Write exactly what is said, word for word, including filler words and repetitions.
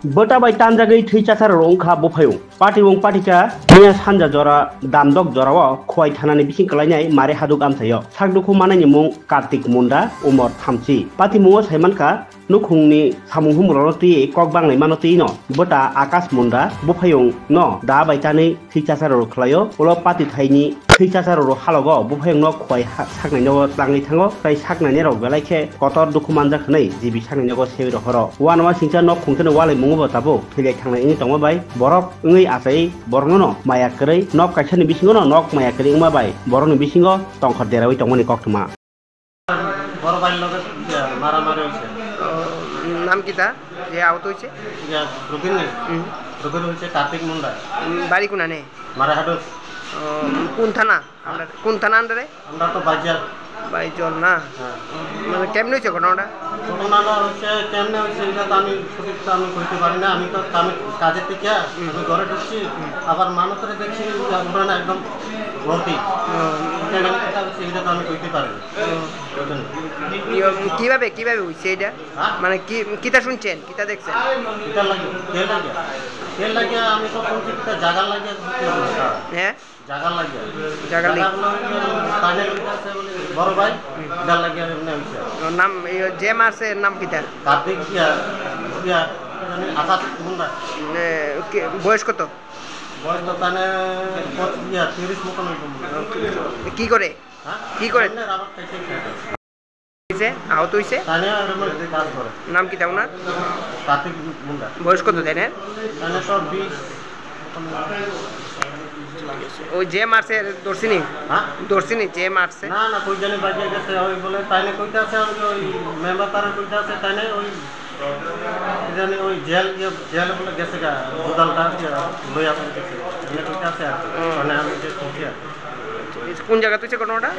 Bwta bai tanjagwi thwi chasarok wngkha buphayung. Patiwng patika mia sanja jora damdok jorao Khowai thanani bising kwlainai Mare Haduk amchaio sakdukhu manani mung Kartik Munda, umor thamchi. Patimungo saimankha nukhungni samung humrokno twiwi kok banglaimano twino bwta Akash Munda buphayungno da bai tanwi thwi chasarok khlaio. Ulo pati thaini thwi chasarok halogo buphayungno Khowai ha-, saknainogo tlangwi thango, tei saknainirok belai khe kotor dukhu manjak hwnwi G B saknainogo sewi rohoro. Uanama singcha nok khungchani walai mungo bo tabuk thwilai thangnai wngwi tongma bai borok wngwi achai borokno maya kwrwi nok kaisani bisingo no nok maya kwrwi wngma bai borokni bisingo tongkhor derawi tongmani koktwma. বড় ভাইয়ের লগে, ইয়া, মারামারি হয়েছে। ও, নাম কিতা? যে আহত হয়েছে? ইয়া, রুবিন নেই। হুম। রুবিন হয়েছে কার্তিক মুন্ডা। উম, বাড়ি কোনানে? মারা হাডুস। ও, কোন থানা? আমরা কোন থানা আন্ডারে? আমরা তো বাইজার। বাইজল না? হ্যাঁ। মানে কেমনে হয়েছে ঘটনাটা? ঘটনাটা হচ্ছে কেমনে হয়েছে এটা তো আমি সঠিক তো আমি কইতে পারি না। আমি তো কামে, কাজের থেকে হুম। আমি ঘরে ঢুকছি, হুম। আবার মানুষের দেখছি যে ওরা না একদম ভর্তি। ও। কেন এটা হচ্ছে এটা তো আমি কইতে পারি না। ও। বুঝলেন? ইয়ে, কিভাবে, কিভাবে হইছে এটা? হ্যাঁ? মানে কি, কিতা শুনছেন, কিতা দেখছেন? এটা লাগে, তেল লাগে। তেল লাগে, আমি তো শুনছি একটা জায়গা লাগে। হ্যাঁ? জায়গা লাগে। জায়গা লাগে। জায়গা হলো ওই যে তাদের ওইটা আছে বলে বড় ভাই, হুম। এটা লাগে এমনি হইছে। ওর নাম, এই যে মারছে, এর নাম কিতা? কার্তিক ইয়া, ইয়া, মানে আকাশ মুন্ডা। এ, কে, বয়স কত? বয়স তো তাহলে পঁচ-, ইয়া, তিরিশ মতন হইব মনে হয়। কি করে? হ্যাঁ? কি করে? এমনি রাবার খাইতে খাইতে। হইছে? আহত হইছে? তাহলে আর আমার কাজ করে। নাম কিতা ওনার? কার্তিক মুন্ডা। বয়স কত তাইনের? তাহলে তো বিশ। ওই যে মারছে, ধরছিনি? হ্যাঁ? ধরছিনি যে মারছে? না, না, কই জানি বাজে গেছে, ওই বলে তাইনে কইতে আছে, ওই, ওই মেম্বার তারা কইতে আছে, তাইনে ওই কি জানি ওই জেল, ইয়ে, জেল বলে গেছে গা, দুধালটা, ইয়ে, লইয়া বলে গেছে। এনে কইতে আছে আর কি। হুম। মানে আমি যে শুনছি আর কি। কোন জায়গা তুইছে ঘটনাটা?